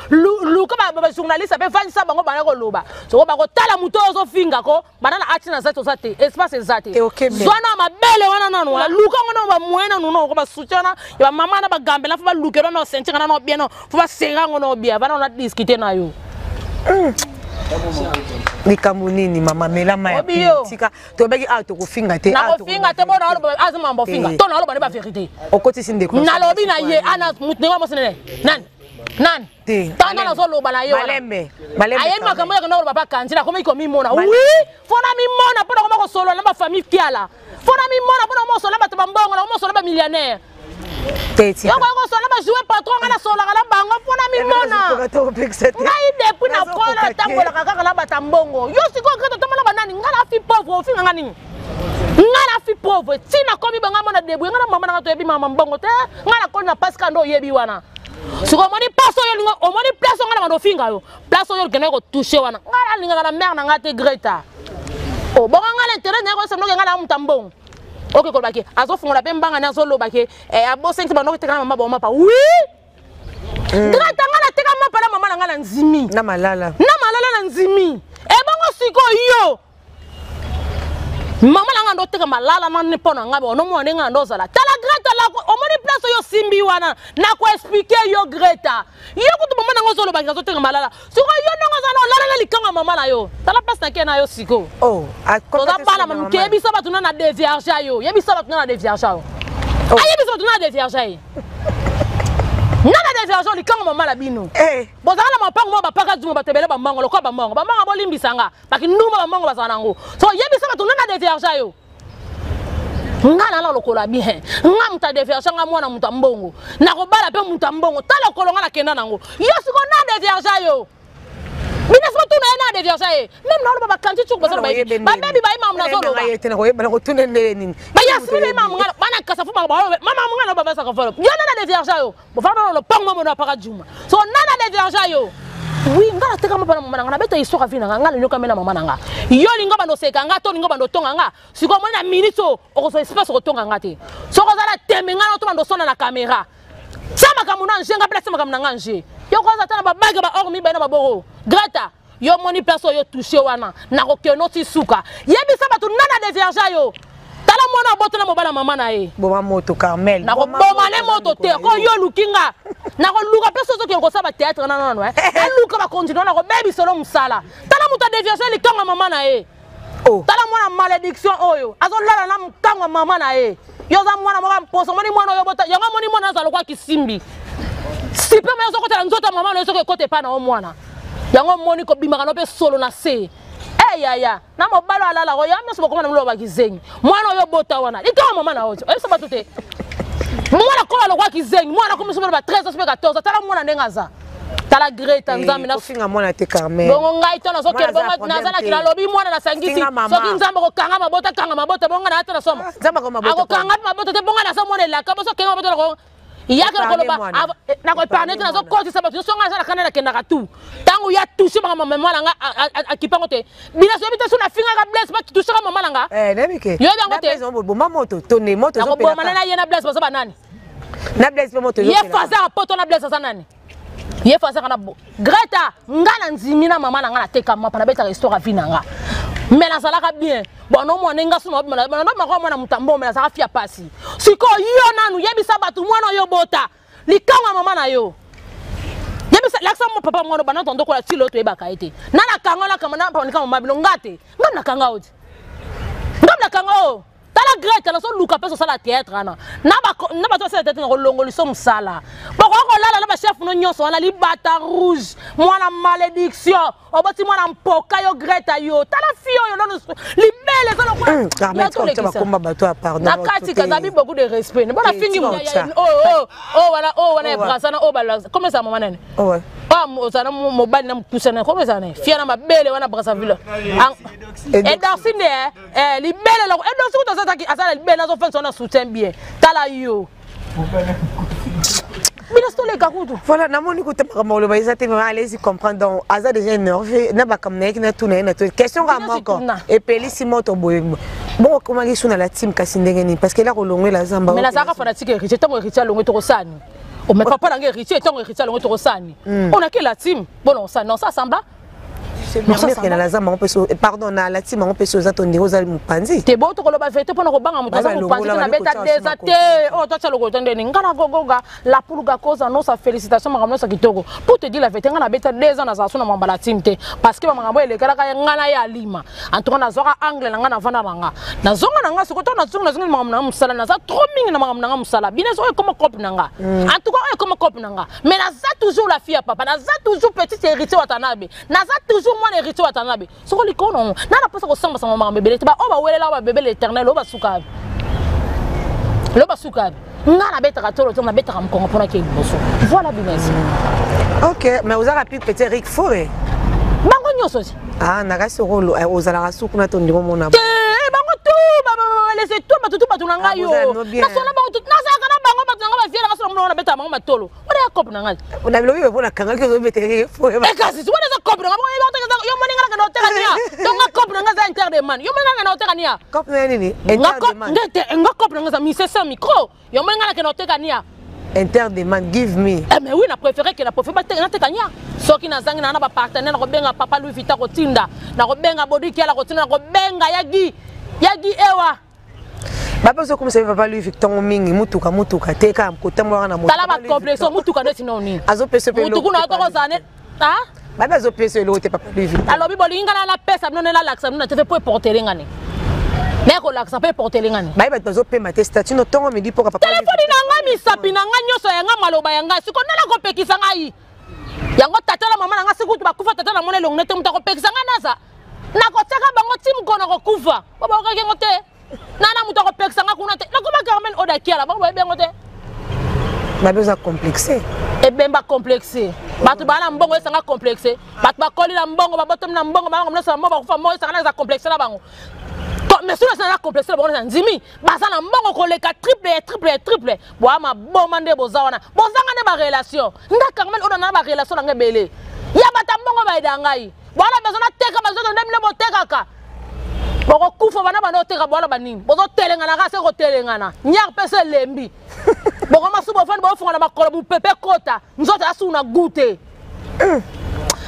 luka ba journaliste mpe vandisa bango bana koloba. Soko bakotala mutu oyo ozofinga ko bana na ati na zati oza te espace eza te. Zwa na mabele wana nanu luka ngo na ba moyen nanu no ko ba soutien na ya ba mama na ba gambela fo ba lukela na ceinture na no bien no fo ba senga ngo no bien bana na discuter na yo. Likambo nini mama mela mai Obi yo. tika tobaki awa tokofinga te, awa Nakofinga te bona oloba aza mambo ofinga to naloba nde ba vérité. Okotisi ndeko. Nalobi na ye ana mutu ndenge mwasi nene nani nani Te. tanda nazoloba na ye wana. Malembe, malembe. Ayebi makambo yake nakoloba pa kanzi nakomi komimona. Malembe. Oui, fo na mimona mpo nakoma kosolola na bafamille kiala. Fo na mimona mpo nakoma kosolola bato bambongo, nakoma kosolola bamillionnaire. Te, tika. Yoko kosolola bajoue patron nga nasololaka na bango mpo na mimona. Nazokoka te, kopekisa te. Ngai depuis na Nazokoka kola te. natambolaka kaka na bato ya mbongo. Yo sikoyo Greta otambola banani? Nga na fi pauvre, ofinga nga nini? Nga na fi pauvre, ti nakomi ba nga mona débrouille, nga na mama na nga toyebi mama mbongo te. Nga na koli na Pascal ndo oyebi wana. Sikoyo omoni place oyo olinga, omoni place oyo nga na bando ofinga yo. Place oyo okendaki kotouche wana. Nga nalingaka na mère na nga te Greta. Oh, bongo nga na intérêt na ye koyesa mnoke nga na muta mbongo. Oke koloba ke azofungola pe mbanga ne azoloba ke, abosengi te bando okoteka na mama bango mapa. Oui! Greta nga nateka mapa na mama na nga na nzimi. Na malala. Na malala na nzimi. Ebongo sikoyo yo. Mama na nga ndo teka malala na ne pona nga bo no mwana nga ndo zala. Tala Greta la ko omoni place yo simbi wana na ko expliquer yo Greta. Yo kutu mama na nga zolo ba ngazo teka malala. Siko yo ndongo zala olala na likanga mama na yo. Tala place na ke na yo siko. Oh, a Toza bana ma mke yebisa bato na na dévierge yo. Yebisa bato na na dévierge yo. Oh. Ayebisa bato na na dévierge ye. Na na dévierge likanga mama na bino. Eh. Bozala na mapango mo bapaka dzumo bato ebele ba mango lokola ba mango. Ba mango bolimbisa nga. Baki ndumba ba mango bazala nango. So yebisa bato na na dévierge yo. Nga na lokola bien. Nga muta dévierge nga mwana muta mbongo. Nakobala pe muta mbongo. Tala lokolo nga nakenda nango. Yo siko na dévierge yo. Bino soki tuna ye na dévierge ye. Même na oloba bakanti tsuku bazoloba bayebi. Babebi baye mamu nazoloba. Ye te nakoyeba nakotuna ndenge nini. Bayasmine mamu ngana bana kasa fu mamu mama ngana baba saka folo. Yo nana dévierge yo. Bofana na lopango mama na paka juma. So nana dévierge yo. Oui, nga nateka mapa na mama na nga nabeta histoire ya vie na nga nga nanyoka me na mama na nga. Yo lingo bando seka nga to lingo bando tonga nga. Sikoyo omoni na minute oyo okozwa espace okotonga nga te. Soki ozala tembe nga na to bando sona na caméra. Tia makambo na nje nga mpe natia makambo na nga nje. Yo koza ata na babage ba or mibale na maboko. Greta, yo moni place oyo touche wana nakokende oti suka. Yebisa bato nana devierge yo. Tala mwana abota na mobala mama na ye. Boma moto Carmel. Nakoboma ne moto te. Ko yo oluki nga. Nakoluka place ozokende kosala ba théâtre na nano eh. Naluka ba continue nakobebisa lo mosala. Tala moto adevierge likango ya mama na ye. Oh. Tala mwana malédiction oyo azolala na mokango ya mama na ye. Yo oza mwana moko ya mposo, omoni mwana oyo obota, yango omoni mwana azala lokola kisimbi. Sperme yo ozokotela nzoto ya mama na yo soki ekota epai na yo mwana. Yango omoni kobimaka no mpe solo na se. Eh yaya, na mobali oyo alala oyo nyonso bokoma na moloba kizengi. Mwana oyo obota wana, likango mama na yo te. Oyebisa bato te. Mwana kola lokola kizengi, mwana akomi soki na ba 13 soki 14, tala mwana ndenge aza. Tala Greta eh, Nzambe na kofinga mwana te Carmel. Bongo ngai to nazokende Mwana aza bongo naza na problème te. nalobi mwana nasangisi Finga mama. soki Nzambe akokanga mabota kanga mabota bongo na ata na somo. Ah, Nzambe akokanga mabota Akokanga mabota te bongo na somo elaka boso kenga mabota nako yaka Épargne nakoloba mwana. nako épargne te nazokotisa bato nyonso ngai naza na kanda nakendaka tu ntango ya touche makambo mama na nga akipango te binaso yebi te so nafingaka Blaise batouchaka mama na nga Eh, nayebi ke. Yoyebi yango te. Na Blaise, boma moto tone moto nakoboma ezopelaka. na ye na Blaise baza banani Na Blaise mpe moto ye ezopelaka. fazaka poto na Blaise aza nani ye fazaka na Greta nga na ndimi na mama na nga nateka mapa nabetaka histoire ya vie na nga mais nazalaka bien bon omwana nga so naobimaka mwana moto ambongo mais nazalaka fia pasi sikoyo yo nanu yebisa bato mwana oyo obota likango ya mama na yo yebisa lakisa mo papa mwana bana tondo kola tilo toyebaka ye te na nakanga nakanga na likango mama bino nga te nga nakanga yo te nga nakanga yo tala Greta nazoluka mpe osala théâtre wana na bato basala théâtre nakolongoliso mosala bokoki kolala na bachef no nyonso wana libata rouge mwana malédiction oboti mwana mpoka yo Greta yo tala fi oyo nono libele eza Carmel, tika kotia bakomba bato ya pardon. na kati kazabi beaucoup de respect bona Eh, fingi tika kotia. oyo wana oyo wana ya Oh, wa. brasa na oyo balakisa comme eza mama nani Oh, ouais. oyo ozala na mobali na mokuse na comme eza nani fia na mabele wana Brazzaville edarsi nde eh, libele loko edarsi kutu azataki aza na libele azofandisa wana soutien bien tala yo bino toleka kutu Voilà, namoni kuta makambo oloba eza te mais allez-y comprendre donc aza déjà énervé na makambo na ye na tuna ye na to question ka Bino moko situna. epelisi moto boye bongo okomaki su na la team kasi ndenge nini parce que ela kolongwela zamba mais nazalaka fanatique héritier ntango héritier alongwe tokosani mais papa nanga héritier ntango héritier alongwe tokosani onake la team bona osani non ça samba murmure na la zamba ngo mpe so pardon na la team yango mpe so oza to ndenge oza mopanzi te bo tokoloba vérité mpona kobanga moto aza Baba mopanzi te longola, nabeta bali kotia deza osima te oyo totya lokolo te ndeni nga na gogoga la pulga koza nosa félicitation makambo nyonso kitoko pour te dire la vérité nga nabeta 2 ans nazala so na mwamba la team te parce que bamakambo elekelaka ye nga na ye alima en tout cas nazwaka angle na nga navanda na nga nazonga na nga sikoyo to nazonga nazongi na makambo na nga mosala naza trop mingi na makambo na nga mosala bino oyo ekoma cope na nga en tout cas oyo ekoma cope na nga mais naza toujours la fille ya papa naza toujours petite héritier Watanabe naza toujours mwana héritier Watanabe soko likolo nango na naposa kosambasamba makambo ebele te baoyo bawelelaka babebe l'éternel oyo basuka lo basuka nga nabetaka tolo te nabetaka mokongo mpona ke liboso voilà business Ok, mais ozalaka plus petit Eric Faure. Bango nyonso ti. Ah, nakasi rolo ozalaka su kuna to ndimo mona. Te, bango tout laisse tout bato tout bato na ngai yo. Nasona bango tout nazalaka na bango bato na ngai baviela nga sona mona nabetaka bango matolo. Wana ya cope na ngai. Na bilobi mpo nakangaki ozobeta Eric Faure. Eh kasi wana eza cope na ngai. Yo moni nga nakenda koteka nia. Donc nga cope na ngai eza interdemand. Yo moni nga nakenda koteka nia. Cope na nini? Interdemand. Nga cope na ngai eza mise sans micro. Yo moni nga nakenda koteka nia. Interdemand, give me. Eh mais oui, na préféré que na préféré nateka nia. Soki nazangi na na ba partenaire na kobenga papa Louis Vuitton kotinda, na kobenga Bodi Kiala kotinda, na kobenga Yagi. Yagi ewa. Bape ozokomisa pe papa Louis Vuitton mingi mutuka mutuka te kaka kotambolaka na moto. Tala ba complexe mutuka neti no nini. Azopesa pe mutuku na toko zane. Ah? Bape azopesa eloko te papa Louis Vuitton. Alobi bolingi nga na lapesa bino nalakisa bino na TV po eportele nga ne. Naye kolakisa mpe eportele nga ne. Baye bato bazopema te statut no ntongo midi mpoka papa. Telefoni na ngai misapi na ngai nyonso ya ngai maloba ya ngai siko nani akopekisa ngai yango tata na mama na ngai sikutu bakufa tata na mona elongi nete moto akopekisa ngai naza nakotiaka bango ti mokolo nakokufa po bakokaki yango te nana moto akopekisa ngai kuna te nakoma Carmen Odakiala bango bayebi yango te. Babe oza complexe. Ebemba complexe. Bato baa na mbongo esanga complexe. Bato bakoli na mbongo, babotomi na mbongo, bango nyonso na mbongo bakufa mbongo esanga na eza complexe na bango. Mais soki na complexe na bango na ndimi, baza na mbongo koleka triple ya triple ya triple. Boa maboma nde boza wana. Bozanga nde ba relation. Nga Carmel oyo na ba relation na nga ebele. Ya bata mbongo ba eda ngai. Bwana besoin nateka bazoto nde bino botekaka. Bokokufa bana bana oteka bwana banini. Bozotelengana kaka se kotelengana. Nyar mpe se elembi. Bokoma su bofandi bofungola makolo mopepe ekota. Nzoto asu na goût te.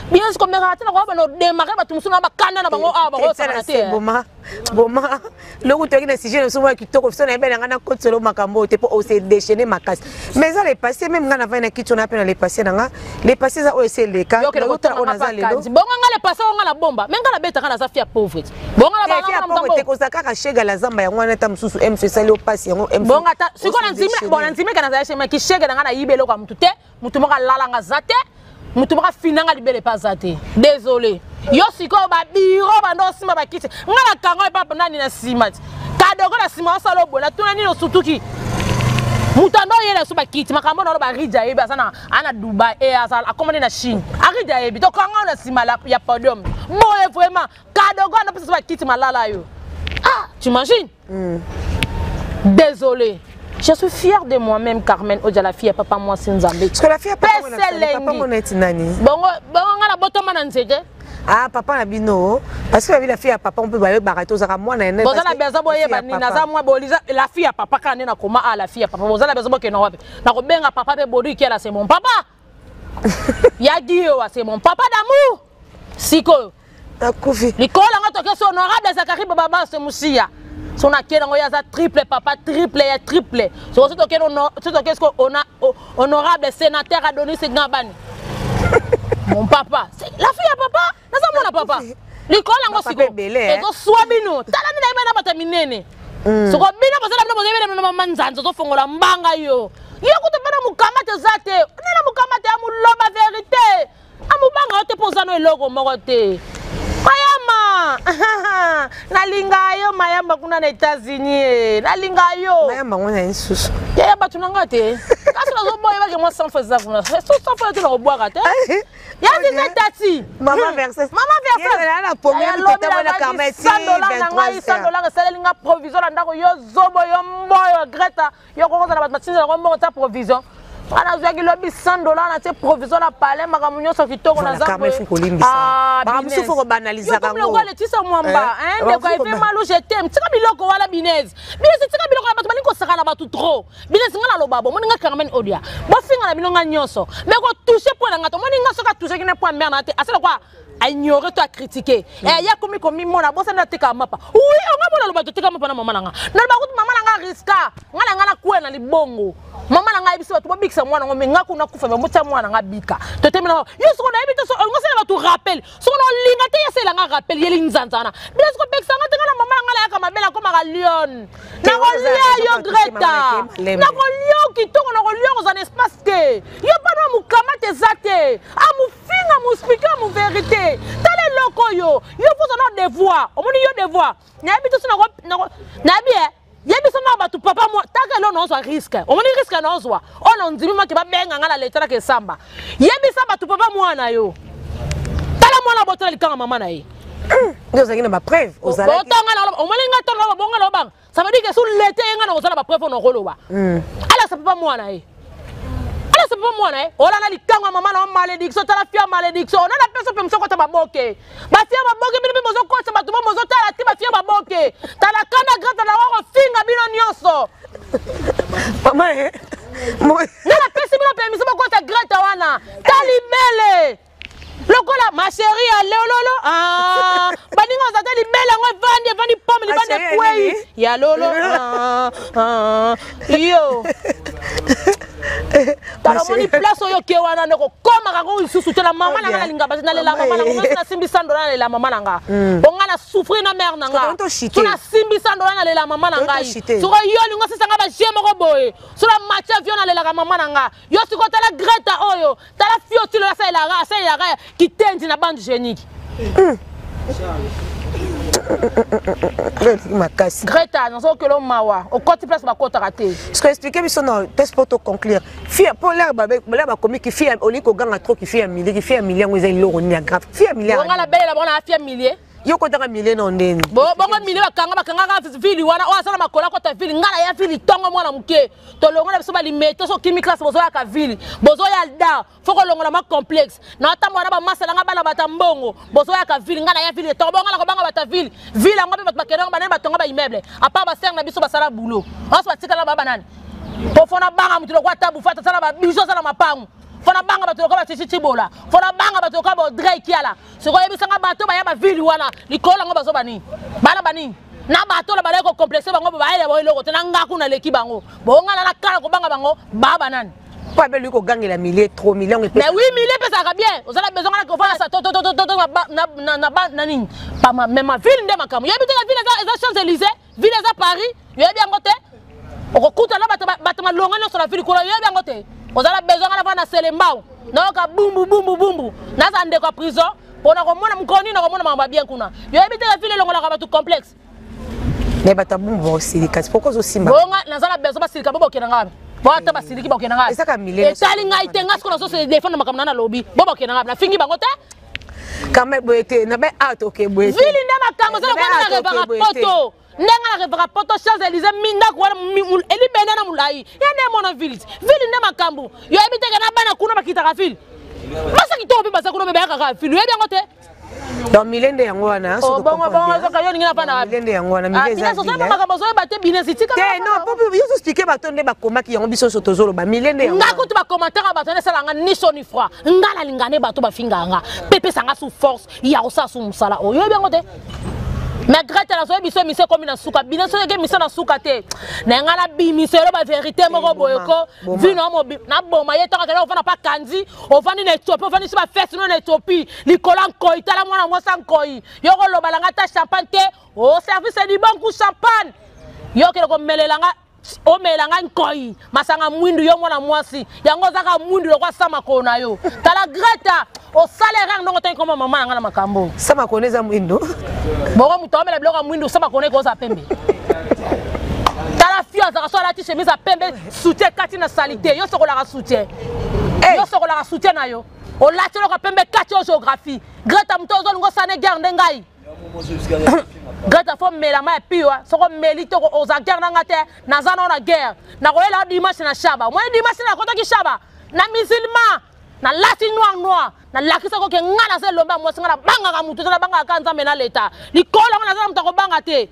Bien sûr komekaka te na koya bana odemare bato mosusu na bakanda na bango awa bakosakana te. Boma boma loku toyaki na sujet na biso moko ya kitoko biso nayebi na ngai nakotiselo makambo oyo te mpo ose déchaîne makasi mais eza le passé meme ngai navandi na kiti wana mpe na le passé na nga le passé eza oyo esi eleka naotala oyo naza lelo bongo nga le passé oyo nga na bomba me nga nabetaka naza fia pauvre bongo na eh, fia pauvre te kozala kaka shega la zamba yango wana ata mosusu mc esali yo mpasi yango bongo ata sikoyo na ndimi bon na ndimi ke nazali shema kishege na ngai nayibi eloko ya motu te motu moko alala nga aza te motu moko afina nga libele mpe aza te désolé yo sikoyo babiro banda osimba bakiti nga na kanga epa nani na nsima ti kadoko na nsima osala oboye natuna nini osutuki moto ando oyela so bakiti makambo na oloba aridi ayebi aza na ana dubai e aza akomani na chine aridi ayebi tokanga na nsima ya podium boye vraiment kadogo anapesa so bakiti malala yo ah tu imagines Désolé. Je suis fière de moi-même, Carmen Odia, la fille à papa moi c'est Nzambe. Parce que la fille à papa papa moi neti nani? Bongo bongo nga na botoma na nzete. Ah papa na bino parce que la fille à papa on peut bayo barato zaka mwana ene. Boza na besoin boyeba nini naza mwa boliza la fille à papa kana na koma ah la fille à papa boza na besoin bokende wapi? Na kobenga papa pe bodu kiala c'est mon papa. Ya Guillaume c'est mon papa d'amour. Sikoyo nakufi likolo yango toke so honorable zakari bababase musia so nakei nango ye aza triple papa triple ya triple soko so toke so toke siko honorable sénateur adonis ngabani mon papa la fille ya papa naza mwana papa likolo yango siko ezoswa bino tala nde nayebi na bato ya minene mm. soko bino bozala bino bozoyebela bino mama nzanza ozofongola mbanga yo yo kutu mpe na mokamata eza te nde na mokamata ya moloba verité amobanga yo te mpo oza no eloko moko te mayama nalinga yo mayamba kuna na états-unis eh. nalinga yo mayamba ngo na lisusu yaya bato na nga te kasi nazoboya bake mwa 100 fois eza kuna 100 fois te nakobwaka te yaziza tati mama verses mama verses na ngai 100 dollar esaleli nga provision na ndako yo zobo yo mboyo greta yo kokozala bato batinda yango mbongo ta provision nga nazwaki lobi 100 dollar na tie provision na palais makambo nyonso kitoko nazakobanalizakayango letisa mwamba eh, ndeko efe malu je t'aime tika biloko wana binese binese tika biloko na bato balingi kosaka na bato trop binese nga naloba bo omoni nga carmen odia bofinga na bino nga nyonso mais kotouche mpo na nga to omoni nga soki atoucheki na mpo ya mare na te asala kwa a ignorer to a critiquer mm. eh ya komi komimona bosani ateka mapa oui onga mona loba toteka mapa na mama na nga naloba kutu mama na nga riska nga na nga nakwela na libongo mama na nga ayebisi bato bobikisa mwana ngo me nga kuna kufa me botia mwana nga bika totemi na yo soko nayebi te olingo osala bato rappel soko na olinga te yasela nga rappel ye linzanza wana bino soko pekisa nga te nga na mama na nga nayaka mabe nakomaka lion nakolia yo greta nakolia yo kitoko nakolia kozala na espace te yo mpana mokamata eza te amofinga mospike mo verité tala eloko oyo yo foza na devoir omoni yo devoir nayebi te so nayebi e yebisa na bato papa mwa taka eloko naozwa riske omoni riske naozwa oyo na ondimi maki babenga ngai na leta naka esamba yebisa bato papa mwana yo tala mwana abotela likanga mama na ye nde ozalaki na bapreuve ozalaki omoni ngai ntango bonga na obanga ça veut dire que sur lete ye ngai nakozala bapreuve oyo nakoloba hmm. alakisa papa mwana ye alakisa papa mwana ye olanda likango ya mama na yo malédiction tala fia malédiction ona na peso mpe mosokota baboke bafia baboke bino mpe bozokotisa bato bo bozotala te bafia baboke tala kanda grata na wakofinga bino nyonso mama eh. Nga napesi bino permission bokota greta wana talibele lokola ma chérie ya lololo ah, baninga oza te libele yango evandi evandi pome libanda ekwei ya lolo ah, ah, yo tala omoni place oyo oke wana nde kokomaka ngo lisusu te na mama na nga nalinga basi nalela mama na nga nasimbi sandola nalela mama na nga po nga na souffrir na mare na nga so nasimbi sandola nalela mama na ngai soko yo olingi osisa nga baje moko boye so na mati avion nalelaka mama na nga yo sikoyo tala greta oyo tala fio tilo asalelaka asalelaka kitendi na bande génique hmm. Makasi. Greta, nazokelo mawa, okoti place bakotaka te. Ce que expliquer biso na test pour to conclure. Fille pour l'air babe, l'air bakomi ki fille oli ko ganga trop ki fille ya milie, ki fille ya milie yango eza eloko nini ya grave. Fille ya milie. Bonga na belela bonga na fille ya milie. Yo kotaka milie na ndeni. Bongo milie bakanga bakangaka ville wana oyo asala makolo akota ville, nga na ya ville tongo mwana moke. Tolongola biso balimete so kimi classe bozoyaka ville. Bozoya da fo kolongola ma complexe na atambola na bamasa na nga bana bata mbongo bozoyaka ville, nga na ya ville tongo bonga na kobanga bata ville. Ville yango mpe bato bakendaka banani batonga ba immeuble à part basere na biso basala boulot. Onso batikala ba banani. Po fo na banga moto lokola Tabu Fata asala ba biso asala mapangu. Fo na banga bato lokola ba Chichi Chibola. Fo na banga bato lokola ba Audrey Kiala. Sikoyo oyebisanga bato baya ba ville wana likolo yango bazoba nini? Bana ba nini? Na bato na balaki kocomplexe bango bayela bango eloko te na nga kuna leki bango. Bonga na kala kobanga bango ba banani. Po abeli kogangela milie trop milie yango Mais oui, milie epesaka bien. Ozala besoin nga na kofanda sa to to to to to na ba na na na ba na nini? Pa ma mais ma ville nde makambo. Yebi te la ville eza eza Champs-Élysées, ville eza Paris, yebi yango te. Okokuta na bato bato malonga nyonso na ville kuna, yebi yango te. Ozala besoin nga na fanda na Selembao. Nayoka bumbu bumbu bumbu. Naza ndeko ya prison pona komona mokolo nini nakomona makambo ya bien kuna. Yoyebi te la ville elongolaka bato complexe. Mais bato ya bumbu baosilika ti pourquoi ozosimba? Bonga naza na besoin basilika bo bokende nga wapi? Bo ata basiliki bakokende nga wapi? Ezaka milele. Etali ngai te, ngai sikoyo nazo se défendre makambo na nalobi. Bo bokende nga wapi? Nafingi bango te? Quand même boye te, na be art oke boye te. Ville nde makambo, eza Na be lokola art na revaka oke boye te. poto. Ndenge na revaka poto Champs-Élysées mindako wana elibende na molai. Ya nde mona ville. Ville nde makambo. Yo yebi te ke na bana kuna bakitaka ville. Basa kitoko mpe baza kuna mpe bayaka kaka ville. Oyebi yango te? Donc milende yango wana, Oh, bongo, bongo, soka yo ningi na fana wapi? Milende yango wana, milende Ah, eza Binesi, ozoyeba ville, hein. makambo ozoyeba te, Binesi, tika Te, nga non, makambo. po, po, yo ozo expliquer bato nde bakomaki yango biso nyonso tozoloba, milende yango Nga wana. kutu ba commentaire ya bato wana esalaka nga ni chaud ni froid. Nga nalinga nde bato bafingaka nga. Pe epesa nga sous force ya kosala sous mosala oyo. Oyebi yango te? Mais Greta, nazoyebi biso émission ekomi na suka. Bino soki eke émission na suka te. Na nga nabimisa yo ba vérité moko boye ko. Boma. Vino ya mobi, naboma ye ntango akendaki kofanda pa Kandy, ofandi na Ethiopie, ofandi si ba feste no na Ethiopie. Likolo ya nkoi, tala mwana mwasi ya nkoi. Yo koloba na nga ata champagne te, au service du bon coup champagne. Yo okende komelela nga, omelela nga nkoi, masanga mwindu yo mwana mwasi. Yango ozaka mwindu lokola sa makolo na yo. Tala Greta, osala erreur ndongo tangi koma mama na nga na makambo. Sa makolo eza mwindu. Bongo moto amela biloko ya mwindu, sa makolo ekoza pembe. Tala fio azaka so alati chemise ya pembe, soutien kati na salite. Yo sokolaka soutien. Hey. Yo sokolaka soutien na yo. Olati eloko ya pembe kati yo géographie. Greta moto ozolinga osala ne guerre nde ngai. Greta fo mela ma ya piwa, soko meli to oza guerre na nga te, naza na na guerre. Nakoyela dimanche na Shaba. Moi dimanche na kotaki Shaba. Na musulman, na lati noir noir, na lakisa ko ke nga na se lomba mwasi nga na bangaka mutu, na bangaka ka Nzambe na leta. Likolo nga naza na mutu akobanga te.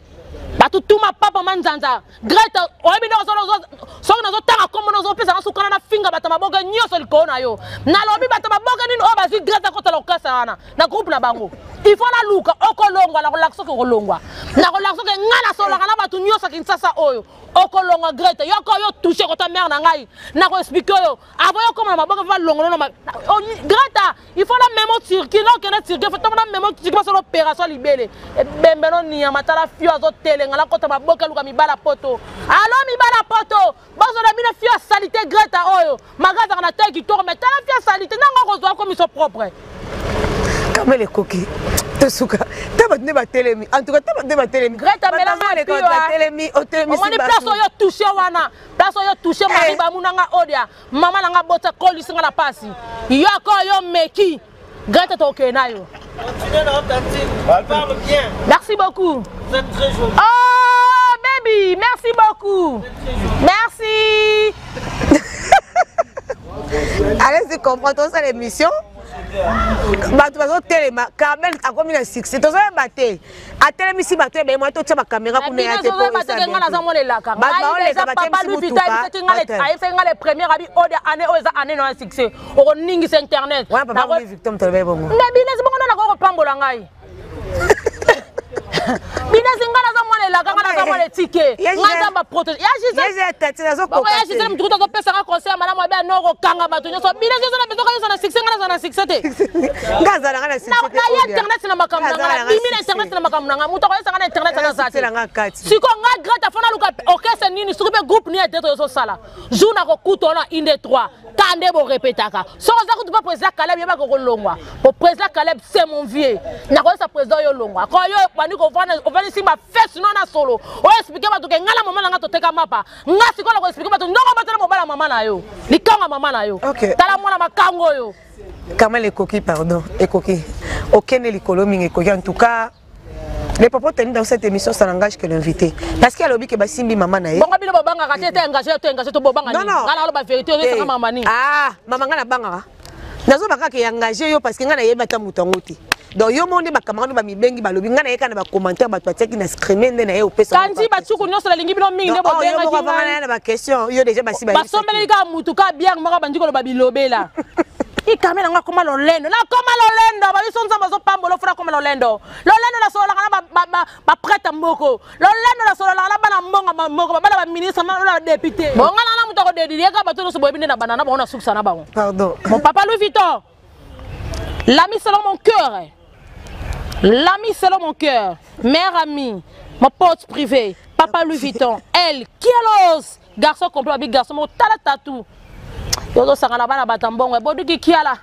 Bato tuma papa manzanza. Greta, oyebi ndeko solo ozo, soki nazotanga kombo na ozopesa nga sukana na finga bato maboke nyonso likolo na yo. Nalobi bato maboke nini oyo bazwi Greta kota lokasa wana na groupe na bango. Il faut naluka okolongwa, nakolakisa soki okolongwa. Nakolakisa soki nga nasololaka na bato nyonso ya Kinshasa oyo. Okolongwa Greta, yoko yo touche kota mère na ngai. Nako expliquer oyo avant yo koma na maboke fa longola na ma-, oh, Greta, il faut na memo Turquie, non kende Turquie, faut na memo Turquie parce que l'opération libellé. Ebembe no niama tala fio azo telenga la kota maboke luka mibala poto. Allo mibala poto. Bazo na bino fio salité Greta oyo. Magaza na taille kitoko mais tala fio salité nanga kozwa comme ils sont propres. Kamele ekoki. Tosuka. Ta bato nde batelemi. En tout cas, ta bato nde batelemi. Greta, Bato mela bazo leka, mapio, bato batelemi, otelemi si Omoni bato. place oyo touché wana. Place oyo touché Marie Bamu nanga odia. Mama nanga bota kolisi nga na pasi. Yoko yo meki. Greta tokende na yo. Continuez na tantine. Parle bien. Merci beaucoup. Vous êtes très jolie. Oh baby, merci beaucoup. Merci. Allez-y comprendre ça l'émission. Bato bazo telema, Carmel akomi na succès. Tozoyeba te. Atelemisi bato ebele, mwa totia ba caméra kuna ya te po Bino zoyeba te esa ke nga naza mwana elaka. Bato Ngai baoleka, déjà batelemisi papa Louis motuka, Vuitton ayebisaki nga le- bato. ayebisaki nga le premier abi oyo année oyo eza année na ya succès. Okoningisa internet. Wana papa Nako- Louis Vuitton moto alobi bongo. Nde bino esi bongo nde nakoki kopambola ngai. Bino esi nga naza mwana elaka, nga naza mwana etike. Ye Nga Gisèle. nzambe aprotege. Ya Gisèle. Ye Gisèle, tati, nazokoka Bongo ya te. Gisèle, mutu kutu azopesa nga conseil ya malamu, abe anoko kokanga bato nyonso. Bino esi oza na besoin kaka nyonso na succès, nga naza na na succès te. Nga azalaka na succès te. Na ye internet na makambo na nga, nabimi na internet na makambo na nga, moto akoyesanga na internet na za te. Sikoyo nga Greta fo naluka orchestre nini, soki mpe groupe nini ya théâtre ezosala. Jour nakokuta wana 1 2 3 ka nde borepetaka. Soki oza kutu mpe président Caleb yebaka okolongwa. Po président Caleb c'est mon vieux. Nakoyesa président yo olongwa. Ko yo obandi kovanda ovandisi ba fesse no na solo. Oyo expliquer bato ke nga na mama na nga toteka mapa. Nga sikoyo nako expliquer bato ndongo batela mobala mama na yo. Likanga mama na yo. Okay. Tala mwana makango oyo. Carmel ekoki pardon, ekoki. Okende likolo mingi ekoki en tout cas. Les propos tenus dans cette émission, ça n'engage que l'invité. Parce qu'il y a le que basimbi maman na ye. Bongo bino bobangaka te te engagé to engagé to bobanga Non non. Ngala aloba vérité oyo sanga mama nini. Ah, mama ngana bangaka. Nazo baka ke engagé yo parce que ngana yeba ta mutu yango te. Donc yo monde ba camarade ba mibengi balobi ngana yeka na ba commentaire bato batiaki na screen nde na ye opesa. Kanzi batsuku nyonso nalingi bino mingi nde bobengaki ngai. Na ba question yo déjà basi ba. Basombeli kaka mutu ka bière moko bandi koloba bilobela. Ikame na nga koma lolendo. Na koma lolendo ba biso nzambe azopambola ofuna koma lolendo. Lolendo nasololaka na ba prêtre moko. Lolendo nasololaka na bana mbongo moko, ba bana ba ministre, ba bana ba député. Bon nga na mutu akodedilie kaka bato nyonso boyebi nde na bana na bango na sukisa na bango. Pardon. Mon papa Louis Vuitton. L'ami selon mon cœur. L'ami selon mon cœur. Mère amie, mon pote privé, papa Louis Vuitton, elle, Kielos, garçon complet, abi garçon moko tala tatou. Yozo sangana bana bata mbongo, boduki kiala.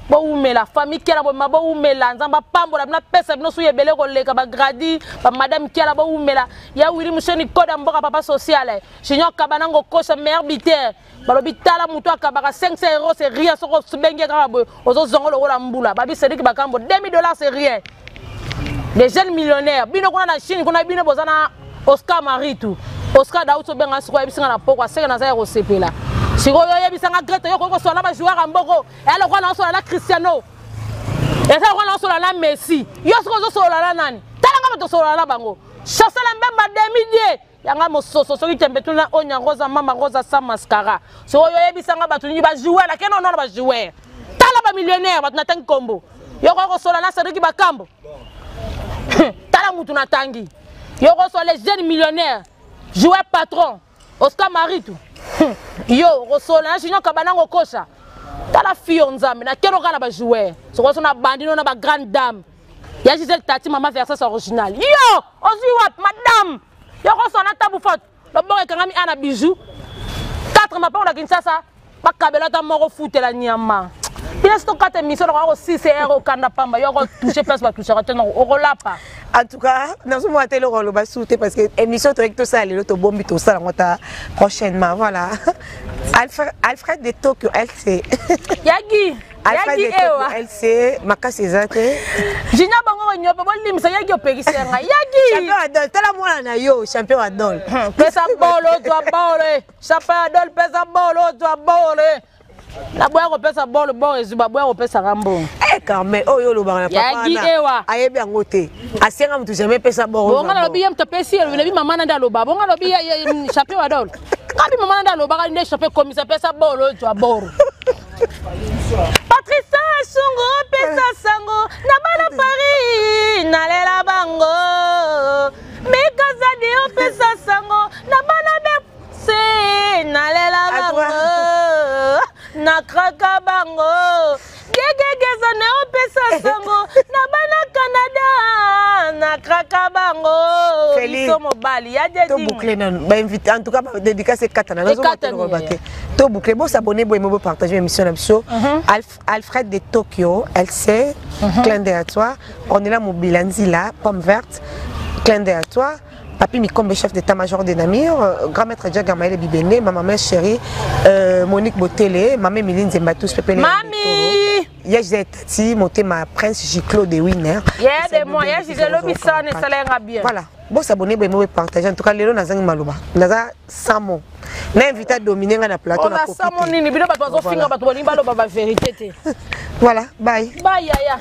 Bowumela famille kiala boma bowumela nzamba pambola bina pesa bino suye ebele koleka ba gradi ba madame kiala bowumela ya Willy Musheni koda mboka papa social Junior Kabanango kosa meilleur buteur balobi tala mutu akabaka 500 euros c'est rien soko obenge kaka boye ozozonga lokola mbula babi Cédric Bakambo 2000 $ c'est rien les jeunes millionnaires bino kuna na Chine kuna bino boza na Oscar Maritu Oscar Daoud obenga sikoyo ayebisi nga na poko aseke naza ya kosepela sikoyo oyebisa nga Greta yo okoki kosola na ba joueur ya mboko eya lokola naosola na Cristiano eza lokola naosola na Messi yo sikoyo ozosolola na nani tala nga bato osolola na bango Chancel Mbemba demi dieu yanga mososo soki tembe tuna onya rosa mama rosa sa mascara so oyo oyebisa nga bato nini ba joueur la keno nono ba joueur tala ba millionnaire bato natangi kombo yo okoki kosola na Cédric Bakambo tala mutu natangi yo okosola les jeunes millionnaires joueur patron Oscar Maritu yo okosola na Junior Kabanango kosha tala fille nzambe na keno kaka na ba joueur sokoso na bandino na ba grande dame ya Gisèle Tati mama Versace original yo ozwi wapi madame yo kosola na tabu faute loboko ekangami a na bijou 4 mapango na Kinshasa bakabela ata moko futela nyama bino soki tokata émission nakoka kosisa ere okanda pamba yo okotouche place batouchaka te okolapa. En tout cas nazomona te eloko aloba su te parce que émission toyaki tosala lelo tobombi tosala yango ata prochainement. Voilà Alfred de Tokyo LC Yagi Alfred de Tokyo LC makasi eza te Junior bango nyope bolimisa Yagi opekisi nga Yagi champion Adol tala mwana na yo champion Adol pesa bolo ozwa bolo champion Adol pesa bolo ozwa bolo naboya kopesa bolo bolo ezwi baboya kopesaka mbongo. Eh Carmel oyo olobaka na papa wana ayebi yango te asenga motu jamais pesa bolo. Bonga nalobi ye moto apesi ye lobi mama na nde aloba bonga nalobi ye champion Adol kabi mama na nde alobaka nde champion komisa pesa bolo ozwa bolo. Patrice Sungu pesa sango na bana Paris nalela bango Mikazadi opesa sango na bana se nalela bango na kraka bango gegegeza na opesa sango na bana Canada na kraka bango biso mobali ya to boucler nanu ba invité en tout cas ba dédicace ekatana nazoloba te to boucler bo s'abonner boye bo partager émission na biso. Alfred de Tokyo LC clin d'œil à toi. Ornella Mobila Nzila pomme verte clin d'œil à toi. Papi Mikombe, chef d'état-major de Namur, grand maître Jaga Maël Bibene, ma maman chérie, Monique Botele, maman Emiline Zembatus, Pépé Mami! Y'a Tati, Motema Prince Giclo de Winner. Yeah, de moi, y'a Gisèle Lobisson et salaire bien. Voilà. Bon, s'abonner, bon, partager. En tout cas, Lélo Nazang Maloba. Naza sans mots. Na invité à dominer na plateau. On a sans mots, nini, bino bato bazo finga bato balingi baloba ba vérité te. Voilà, bye. Bye, yaya.